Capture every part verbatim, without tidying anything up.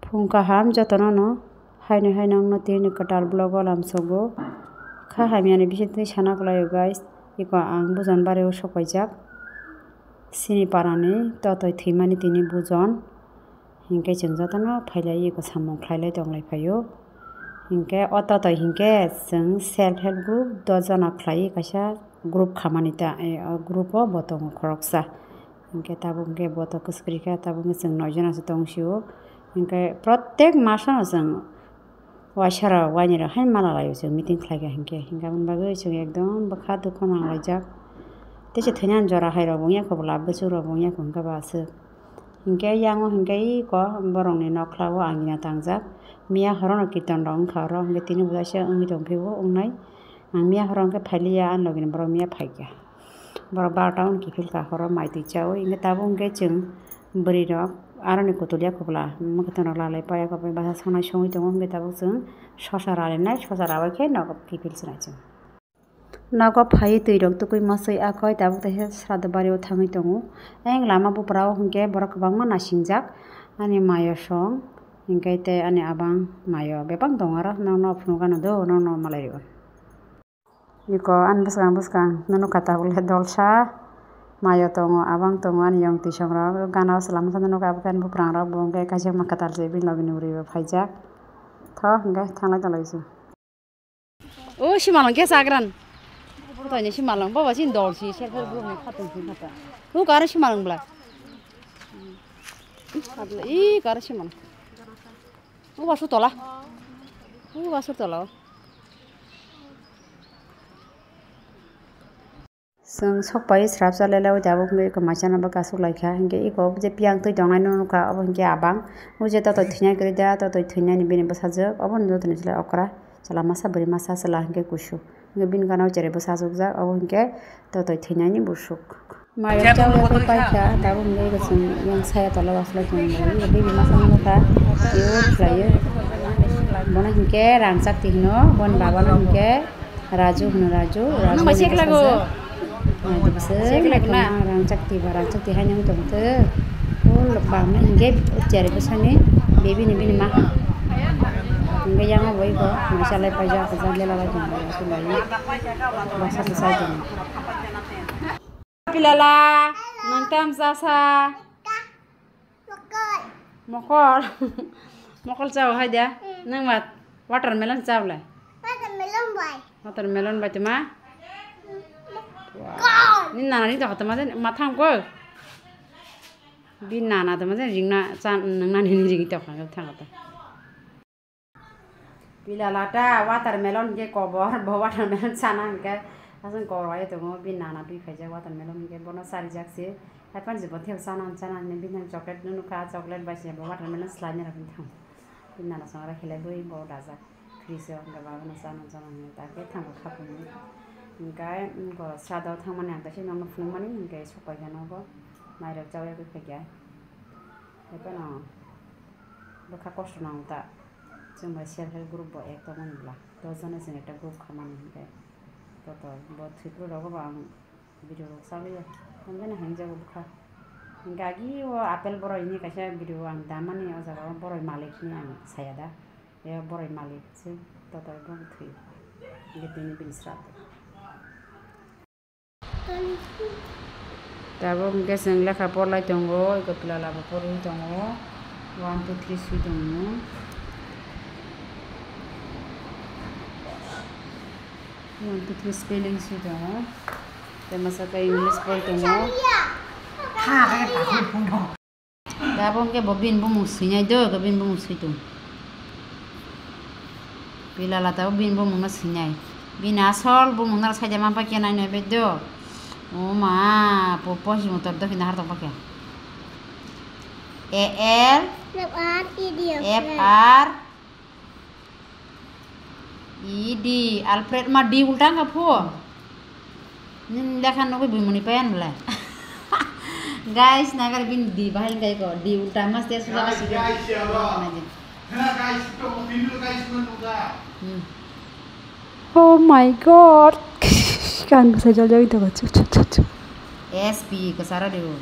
Phung kaham jotono no, haino haino ang no tini kwtal vlog o lamsogo. Kha hamya ni bising twi sana kwlai o guys, iko ang Bujon Bari o sok paijak. Sini para ni totoi thwimani tini Bujon. Hinkhe chwng jotono phailai iko samung khlailai tonglai phaio. Hinkhe o totoi hinkhe chwng self help group dojona khlai kaisa group khamani ta, eh, o group o bo tongo khoroksa. Hinkhe tabuk hinkhe bo to kwswk kwrwi kha, tabuk hinkhe chwng noi jona se tong sio. Hinkhe protek masono chwng waisa rok waini rok haino mala laio chwng meeting khlai kha hinkhe. Hinkhe aboni bagwi chwng ekdom bwkha dukho nang laijak. Tei se thwinani jora hai rok bo wngya kho, bwla bwswk rok bo wngya kho hinkhe ba aswk. Hinkhe yango hinkhe iko borokni nokla o angina tangjak. Miya horono kirtan rok wngkha oro, hinkhe tini bo kaisa wngwi tongphio wngnai. Ang miya horo hinkhe phailiya, ani logini borok miya phaikha. Borok barota hwn kiphilkha horo mai twi chaui, hinkhe tabuk hinkhe chwng bwrwi rok aroni kutul ya khobla mwkhwtwng rok lalai paiya kho, bwsa songnai songwi tongo, hinkhe tabuk chwng sosa ralinai, sosa rawi khe nogo kiphil swnai chwng. Nogo phaiwi twi rok tukui mosoi akoi tabuk teisa srado bari o thangwi tongo. Ayang lama bupra o hinkhe borok kwbangma nasingjak ani mayo song hinkhe tei ani abang mayo bebak tongo aro nokno phunukgano do nokno malai rio. Iko ani bwskang bwskang nukha tabuk le dolsa mayo tongo, abang tongo ani yong twisong rok gana o chwla masa nukha abo khe ani buprangrok bo hinkhe kaisa ma kwtal se bini logi ni uribo phaijak tho hinkhe thanglai tonglaisio. O simalong khe chagran. Kotoini simalong baba sini dol si self help group ni khatung si kata. Hu karo simalong bla. Ih karo simalong. U basu tola. U basu tola. Chwng sok pai srapsa lele o tabuk hwnkhe eko maisano bo kasuk laikha, hinkhe eko je piyang twi tongnai no nukha, obo hinkhe abang. O je totoi thwinai kwrwi da, totoi thwinani bini bwsajwk, obono jotono chwla okra, chwla masa bwrwi masa chwla hinkhe kusu. Hinkhe bini gana o cherai bwsa achukjak, obo hinkhe totoi thwinani busuk. Mayok chaui pai paikha, tabuk hinkhe eko chwng yang saya tola o aslai tongmani, bibi masa nukha, eko khlaiyo. Bono hinkhe rangchak twi hino, boni babano hinkhe Raju hwno Raju, Raju hwno Raju. Rangchak twi ba rangchak twi haino wng tongtho. O bangma hinkhe chari bwsani bebini bini ma. Hinkhe yang bo iko maisa lai paijak, kwchang lela lai tongmani, sulai. Baksa se sai tongmani. Pilala, nang tam jasa. Mokol. Mokol chao hai da. Mm. Nang ma watermelon chao le. Watermelon bai. Watermelon bai tuma. Mokol. Ni nana ni to tuma den ma tham ko. Bi nana tuma den ringna cha nang nani ni ring to khang thang ta. Pila lata watermelon hinkhe kobor, bo watermelon sana hinkhe aswk kobor bai tongo, bini nana twi phaijak watermelon hinkhe bono charijak se, haiphano je bo thep sana hwn sana hwnwi bini chocolate no nukha, chocolate bai se bo watermelon swlaina rw thang. Bini nana songwra khelai bui bo dajak fridge o, hinkhe ba bono sana hwn sana hwnwi ta khe thango khapungwi. Hinkhe srado thangmani ang kaisa nokno phunukmani hinkhe sokpaikha nogo, mairok chaui phaikha. Haiphano bwkha kosto nango ta. Chwng bai self help group bo ek tongmani bwla. Dos jona chwng ekta group khamani hinkhe. Toto bo thwiphru rogo bo ang video rok chaliya. Hamjani hamjago bwkha. Hinkhe agi o apple boroi hwnwi kaisa video ang damani o jaga o boroi malik hwnwi ang saya da. E boroi malik se toto bo thwi. Hinkhe tini bini srap. Tabuk hwnkhe chwng lekha porlai tongo, eko pila labo porwi tongo. One, two, three swi tongo. One, two, three spelling swi tongo. Tei masa khe English boi tongo. Tabuk hwnkhe bo bini bumung swinai do, eko bini bumung swi tong. Pila lata o bini bumung no swinai. Bini asol bumung no saida man pakya nai nai bai do. O ma, po, po si motor do kina har tong pakya. A L F R E D. F R E D, Alfred ma D ulta wngkha pho. Nini lekha nugwi buimani payan belai. Guys, nagar bin di bahai kai ko, di ulta mas te sudah kasih. Guys, ya Allah. Nah, guys, itu mobil lu, guys, menunggu. Hmm. Oh my God. Kan saya jol jol itu, cu, cu, cu, cu. S P ke sara dulu.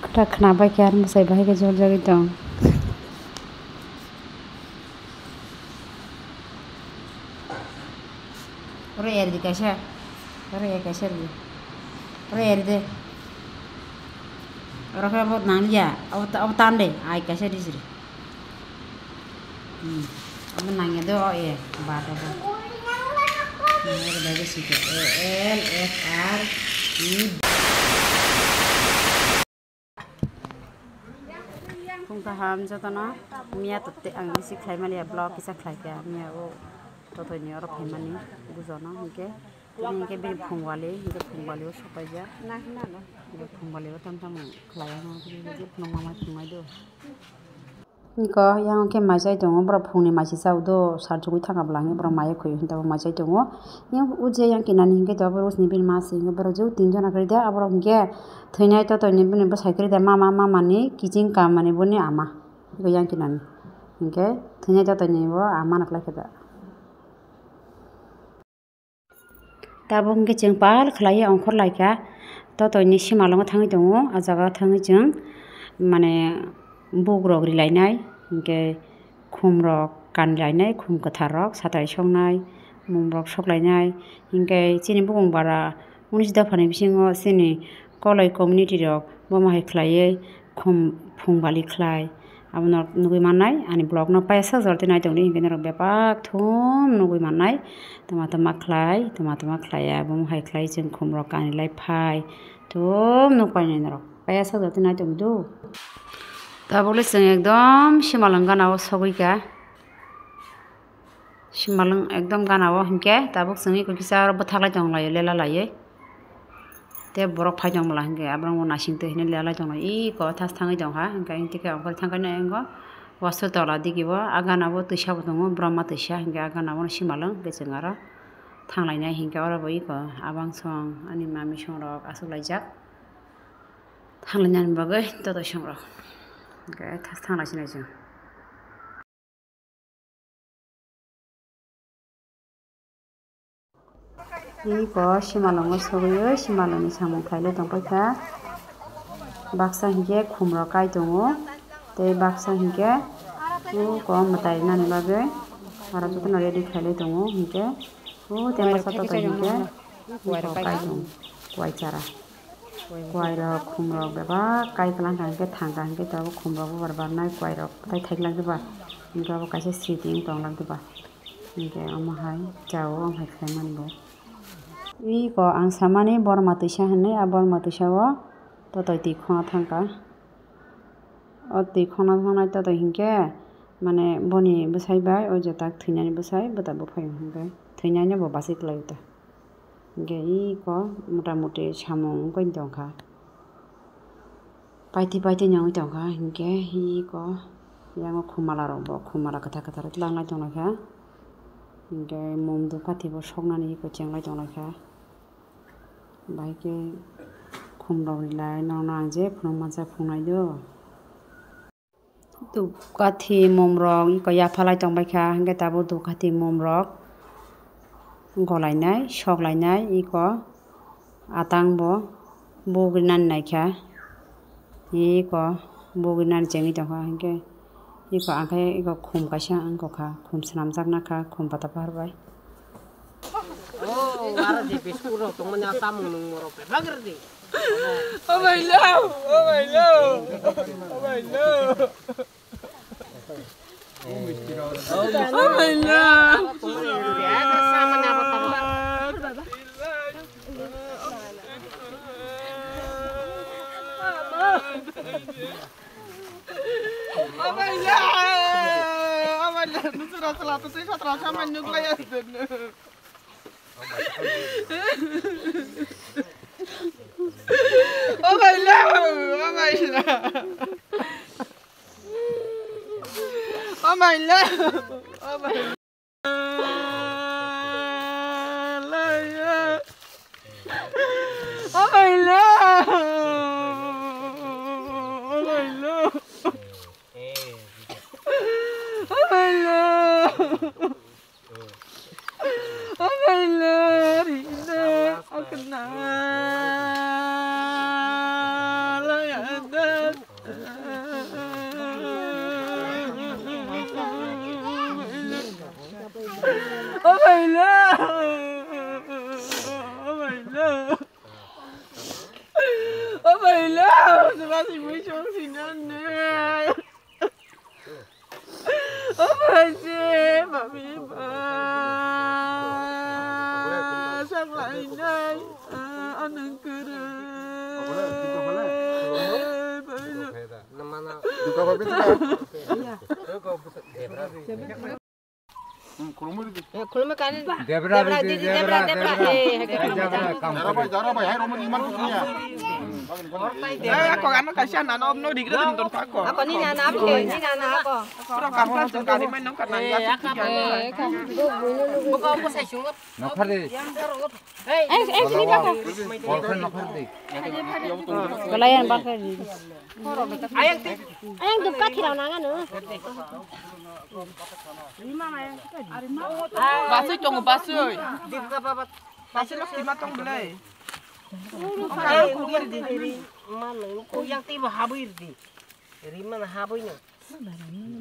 Kata kenapa kian saya bahai ke jol jol itu. Oro eri di kaisa. Oro eri kaisa ri. Oro eri de. Oro khe abo nang ya. Abo ta-, abo tan de. Ai kaisa di siri. Hmm. Abo nang ya de o e. Ba ta ba. Oro bai de sike. A L F R E. Phung kaham jotono, miya to te ang bisi khlai mani ya vlog kisa khlai kha, miya o totoi ni oro phaimani bujono hinkhe, tini hinkhe bini phung wali, hinkhe phung wali o sopaijak, hinkhe phung wali o tam tam khlai ya, phunukma mai phunuknai do. Iko yang khe mai chai tongo, borok phungni mai se chao do, sal chugui thangkha bwla hinwi borok mai khoi hinwi tabuk mai chai tongo. Yang o je yang kinani hinkhe to borok ni bini ma se hinkhe borok je o tin jona kwrwi de, aborok hinkhe thwinai totoi ni bini bwsai kwrwi de, mama, mama ni kiching kam mani boni ama. Iko yang kinani hinkhe thwinai totoi ni bo ama no kwlai khe da. Tabuk hwnkhe chwng pal khlaiwi ongkhor lai kha, totoi ni simalwngo thangwi tongo. Ah jaga o thangwi chwng, mane, bugrok rilainai, hinkhe khumrok kanlainai, khum kwtharrok satrai soknai, mumrok soklainai, hinkhe chini bukung bara unis dophani bisingo chini Koloi community rok bomo hai khlaiwi khum phung bali khlai. Abono nugui mannai, ani vlog no paisa jora tei nai tongdi, hinkhe norok bebak thum nugui mannai. Tama tama khlai, tama tama khlai ya, bomo hai khlai chwng khum rok kanwi lai phai. Thum nuk painai norok paisa jora tei nai tongdi. Tabuk le chwng ekdom simalwng gana o sogwi kha. Simalwng ekdom gana o hinkhe tabuk chwng eko kisa oro bwthaklai tong laio, lela laiwi. Tei borok phai tong bwla hinkhe aborok bo naising twi hinwi lela lai tong lai. Eko thas thangwi tong kha, hinkhe tei khe ongkhor thang khe nai eko wastu tola digi o, a gana o twisa bo tongo, brahma twisa, hinkhe a gana o simalwng, hinkhe chwng aro thang lainai hinkhe oro bo eko abang song ani mami song rok aswk laijak. Thang lainani bagwi totoi song rok. Hinkhe thas thang lai sinai chwng. Iko simalwngo sogwi, simalwngni samung khailai tongpaikha. Baksa hinkhe khumrok kai tongo, tei baksa hinkhe uko mwtai nani bagwi aro jotono ready khailai tongo hinkhe. O tei masa totoi hinkhe uko kai tongo, kuai chara. Kuairok, khumrok bebak kai kwlangkha hinkhe thangkha hinkhe tabuk khumrok bubar barnai kuairok tai thaiklak diba. Hinkhe abo kaisa sitting tonglak diba. Hinkhe omo hai chao, omo hai khlai mani bo. Iko ang samani borma twisa hinwi, a borma twisa o totoi twi khona thangkha. O twi khona thangnai totoi hinkhe mane boni bwsai bai o je tak thwinani bwsai bwta buphaio hinkhe thwinani bo bachai kwlaio ta. Hinkhe iko mota moti samung wngwi tongkha. Paiti paiti ni wngwi tongkha hinkhe iko yango khumala rok bo khumala kwthar kwthar langlai tonglaikha. Hinkhe mum dupkathi bo soknani iko chenglai tonglaikha. Bahai khe khum rok rilai nono ang je phunuk mansa phunuknai do. Dupkathi mum rok iko yaphalai tongbaikha, hinkhe tabuk dupkathi mum rok golainai, soklainai, iko atang bo bugrinani naikha, iko bugrinani chengwi tongkha, hinkhe iko angkhe iko khum kaisa wngkha, khum swnamjaknakha, khum pata pahar bai. Oh, aro je biscuit rok tongmani a samung nung morok bebak rw di. Oh my love, oh my love, oh my love. Oh my love. Oh my love, oh my love. Nusura sala tu sui khatra sama nuklai asdun. Oh my love! Oh my love! Oh my love! Oh my love! Oh my love! Mui song sinane. O bai se, mami ba. Sak lai nai. Anang kuru. Bai lo. Khulumwi kani. Debra, Debra, didi, Debra, Debra, Debra. Eh, hai, Debra, Debra, kam Dara bai, kore. Dara bai, hai, romani iman kuchniya. Eh, ako ano kaisa nana obno digre dum ton pako. Ako ni nana abke, ni nana ako. Pura kamsa jung kari mai nong karna ya. Eh, ako. Buka buka sai sung. Nokhar de. Eh, eh, sini baka. Boyfriend nokhar de. Kalayan baka. Ayang dukka thirau nang ano. Basui tongo, basui. Basui lok tima tong belai. Yang tiba habui di. Rima na habui no.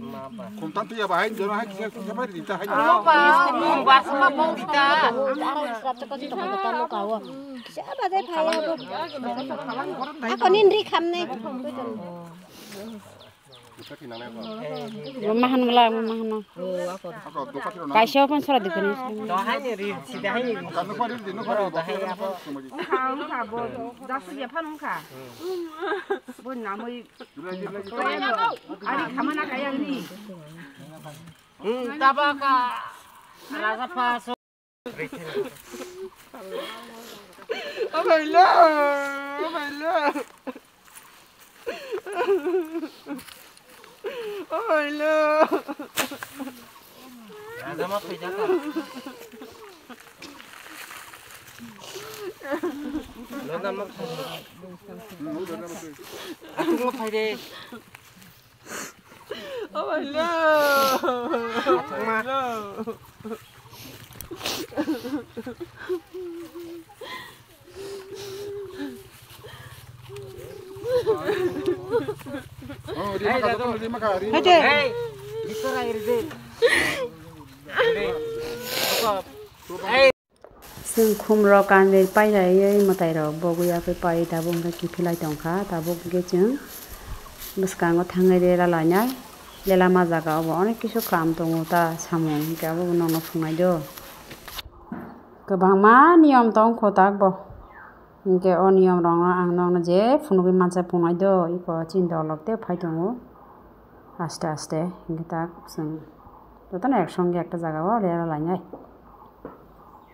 Mapa. Kontan tu ya bahai jora hai kisa kisa bai di ta hai. Apa? Basma mau di ta. Kisa ba dai phai abo. Ako nin ri kham ne. Mama han mala, mama han. Kaisa phan sora dikani. Wngkha, wngkha, bo, jasu ya phan wngkha. Bo namui. Ari khamana kaya ni. Hmm, tabaka. Raja pha so. Oh my lord! Oh my lord! Oh my lord! Raja ma phaijak. Raja ma phaijak. Aku ma phaide. Oh my lord! Oh my lord! Oh, rima ka, rima ka, rima ka. Hey, hey. Hey. Chwng khumrok kanwi pailaiwi mwtairok bogwi yakwi pai tabuk hwnkhe kiphilai tongkha. Tabuk hwnkhe chwng bwskango thangwi lela lainai. Lela ma jaga obo onek kisu kaam tongo ta samung hinkhe abobo nokno phungnai do. Kwbangma niyom tongkho takbo. Hinkhe o niyom rokno ang nokno je phunugwi mansa phungnai do, iko chini dolok tei phai tongo. Aste aste hinkhe tak chwng jotono ek songe ekta jagao lela lainai.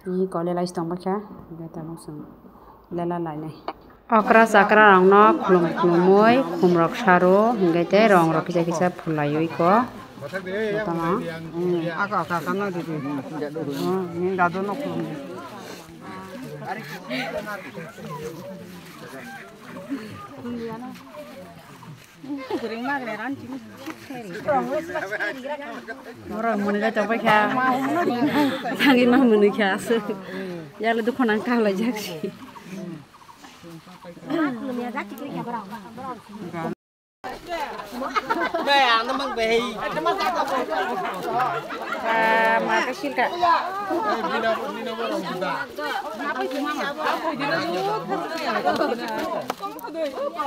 Iko lela se tongbaikha, hinkhe tabuk chwng lela lainai. Okra chakra rokno khulum khulumwi khumrok saro, hinkhe tei rong rok kisa kisa phulaiwi iko. Jotono. Aka aka kana didi. Ni dadu no khulum. Borok mwnwi lai tongbai kha. Thangwi ma mwnwi kha aswk. Yalo dukho nang kha lai jak si.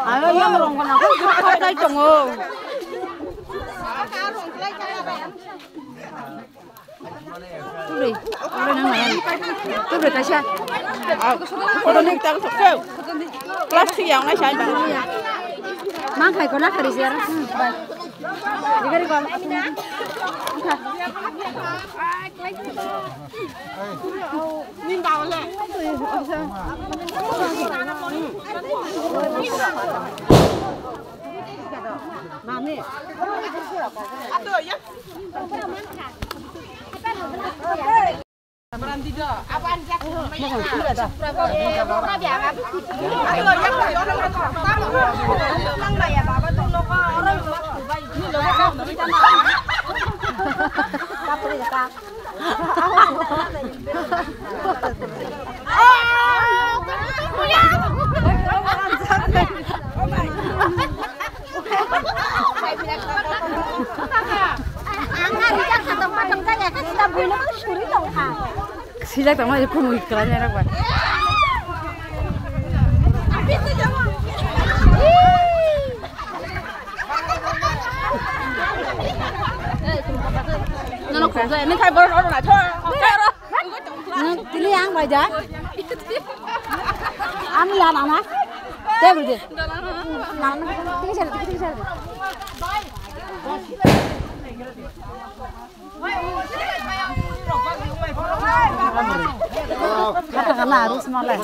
Alo, yang rong kono, kok kok dai tongo. Tubri, tubri nang nang. Tubri kaisa. Photo ni tang tok. Plastic yang nai sai ba. Mang khai ko na khari siar. Bai. Digari ko. Sijak tongma je phone wik kala jai rakba. Nini khai borok rok naithok. Nini ang bai da. Ang la nana. Tebul de. Nana. Tiki sar, tiki sar. Kata kala harus malai.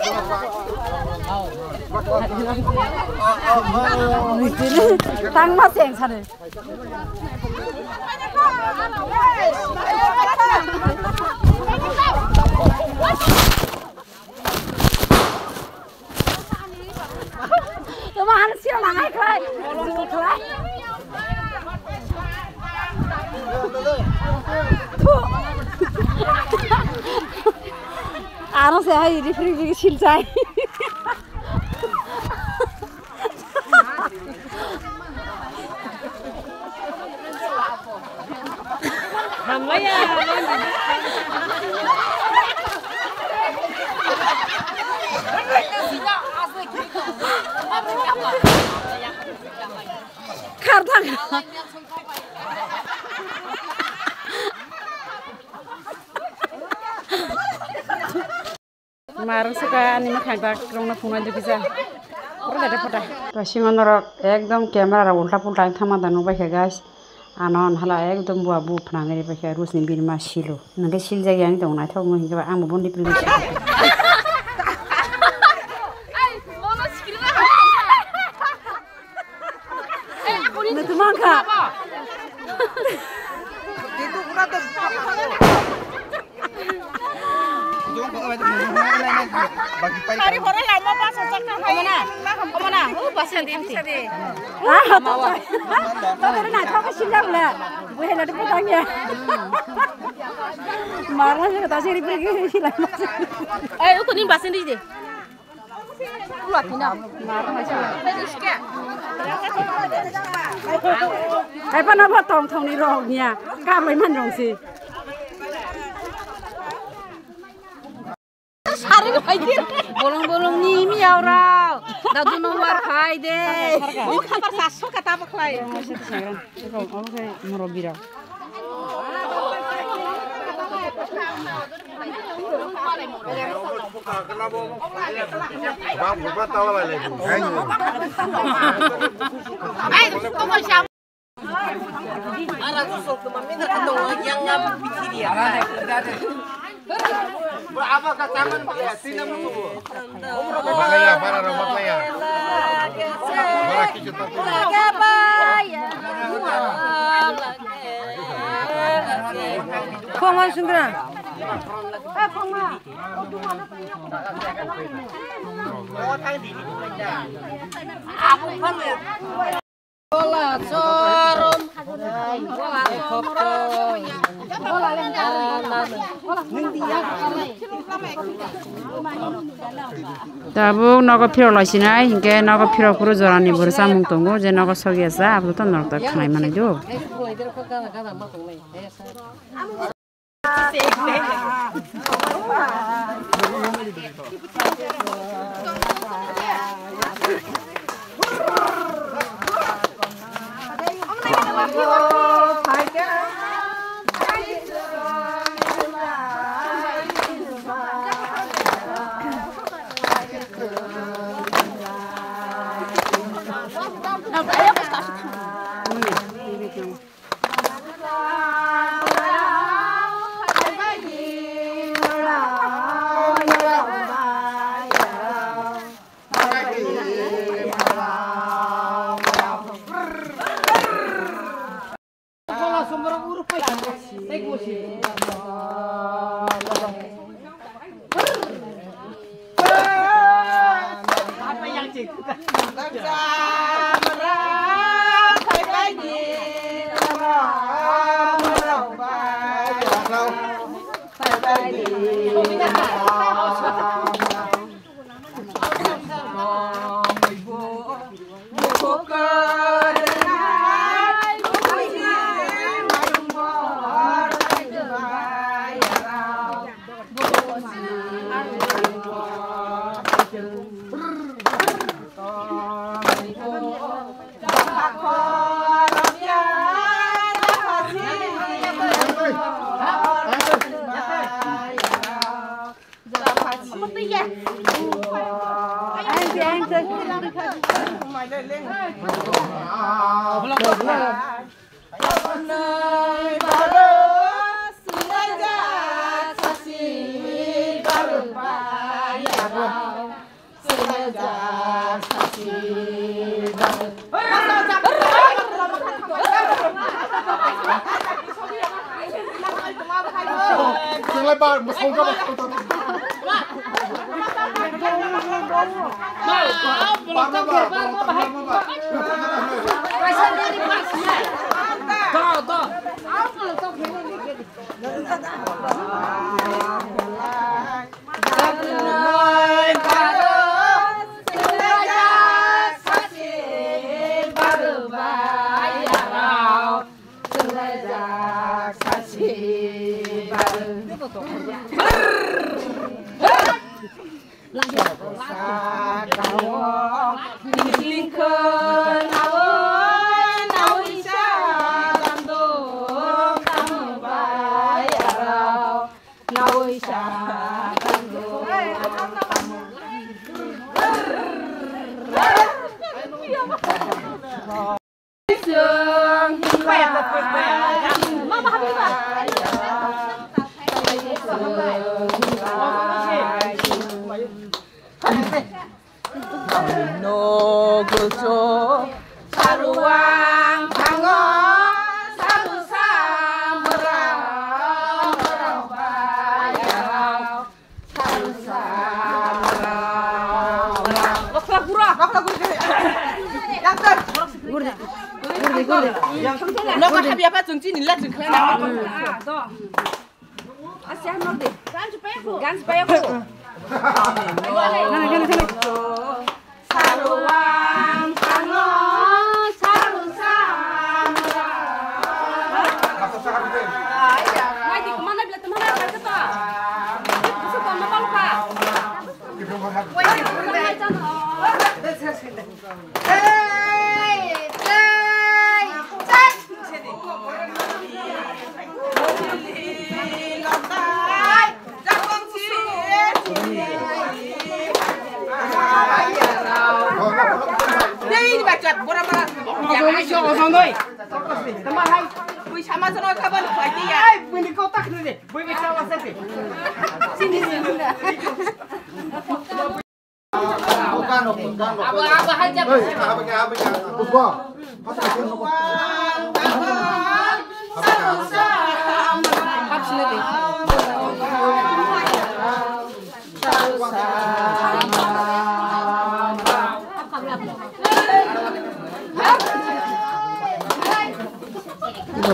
Tang mas yang sana. Tama han sira nangai khlai. Khlai. Aro se hai rifri rifri sil chai. Khar thang. Marwng saka ani mwkhang dak rwngno phunai dukija. Pura lete photo. To sima norok ekdom camera rok ulta pulta wng thangma da nukbai kha guys. Ano hala ekdom bua bu phnangwi bai kha Rusni bini ma silo. Nangkhe siljak ya wng tong naithok wng hinkhe ba ang bo bondi privi silo. Nuthu mankha. Hari horo lama bus ajak na hai. Omona, omona, o bus ni thangsi. Ah, to, to, to, to, na thok sinjak le. Bo hela de putang ya. Marla je ta seri pergi hilang. Eh, uko ni bus ni de. Hai pa na ba tong thong ni rok nia. Kam lai man rong si. Sari ni pai dir. Bolong bolong ni mi yaw rao. Dadu no war phai de. O khabar sasso kata baklai. Murabbi rao. Khongma sundra. Tabuk nogo phirok laisinai, hinkhe nogo phirok phuru jorani bwrwi chamung tongo, je nogo sogya cha, abo to norok ta khnai manai do. Chwng lai ba, mwsang ka ba. Nogocho saruang thango, saru samra, saru samra. Bakla gura, bakla gura. Yang ter. Gurdi, gurdi, gurdi. Nogo habi apa chungchi nila chungkhlai na. Ah, do. Asya nok de. Ganj payako. Ganj payako. Nana, nana, nana. Saruang thango, saru samra. Mai di kemana bila teman apa kata? Bisa kau mau apa?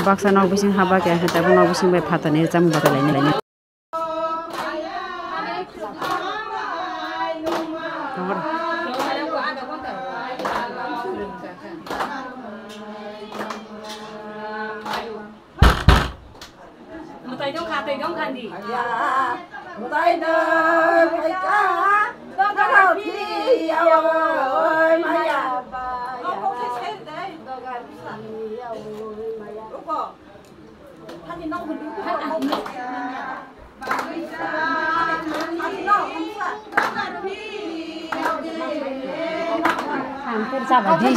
Baksa nok bising haba khe, hwnkhe tabuk nok bising bai phatani chamung batai laini laini. Mwtai dong kha, tei dong kha di. Mwtai dong kha, dogar phi yawo, oi maya. Dogar phi yawo, oi maya. Ang pur jaba di.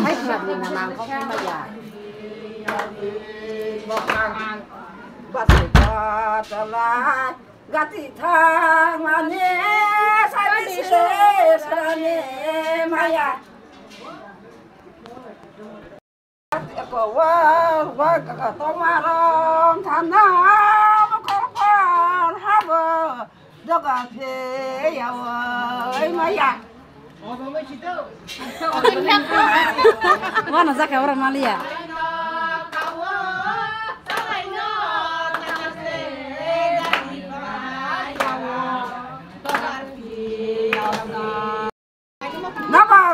Gati thangmani sadi se sani maya. Tomarong thana mokol habo doga phe yawo maya. Wano jaka ora maliya. Naba,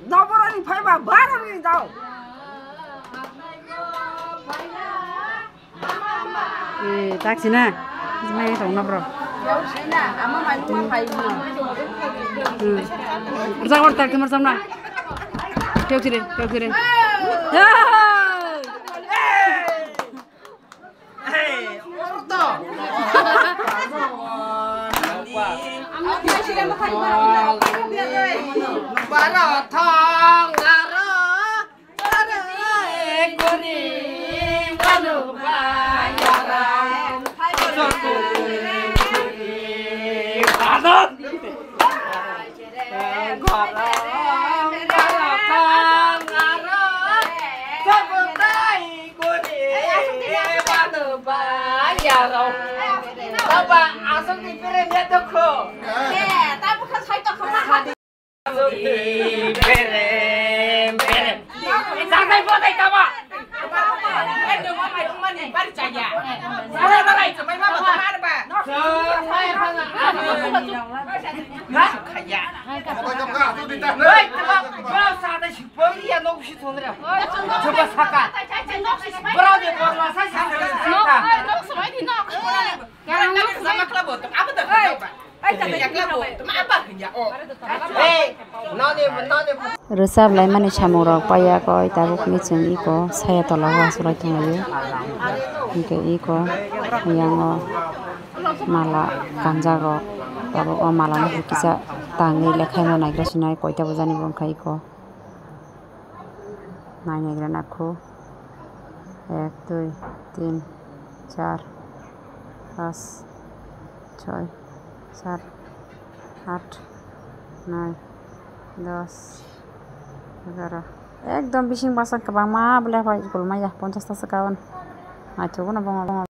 noboroni phaiba baroni dao. Eh, taksi na. Mai tong na bro. Hmm. Rsa kor tak timar samna. Teo tire, teo tire. Hey! Hey, orto. Rwchap laimani samung rok paiya koi tabuk ni chwng iko saya tola o asulai tonglaio. Hinkhe iko yango mala kanjak rok tabuk o mala no kisa tangwi lekhaino naigra sinai koita bojani bo wngkha iko. Nainaigra nakho. Ek, dui, tin, char, pas, choi, sat, at, noi, dos, egaro. Ekdom bising bwsa kwbangma bwlai pai kulmaya, ponchash ta swkang. Naitugwno bongo.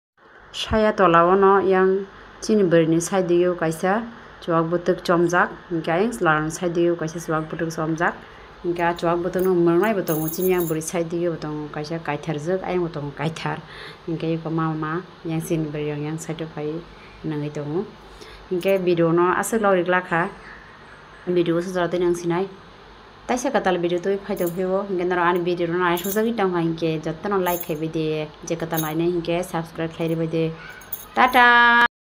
Saya tola o no yang chini bwrwi ni side o kaisa chuwak bwtwk chomjak, hinkhe ayang chwla rok ni side o kaisa chuwak bwtwk chomjak, hinkhe ah chuwak bwtwk no mwrwngnai bo tongo, chini yang bwrwi side o bo tongo kaisa kaitharjak, ayang bo tongo kaithar, hinkhe eko mama yang chini bwrwi rok yang side o phai nangwi tongo, hinkhe video no aswk log rwgwlakha. Video o sujak twi nang sinai. Taisa kwtal video twi phai tong phio, hinkhe norok ani video no naisukjagwi tongkha, hinkhe jotono like khaibai de, je kwtal nainai hinkhe subscribe khlai rwbai de. Tata!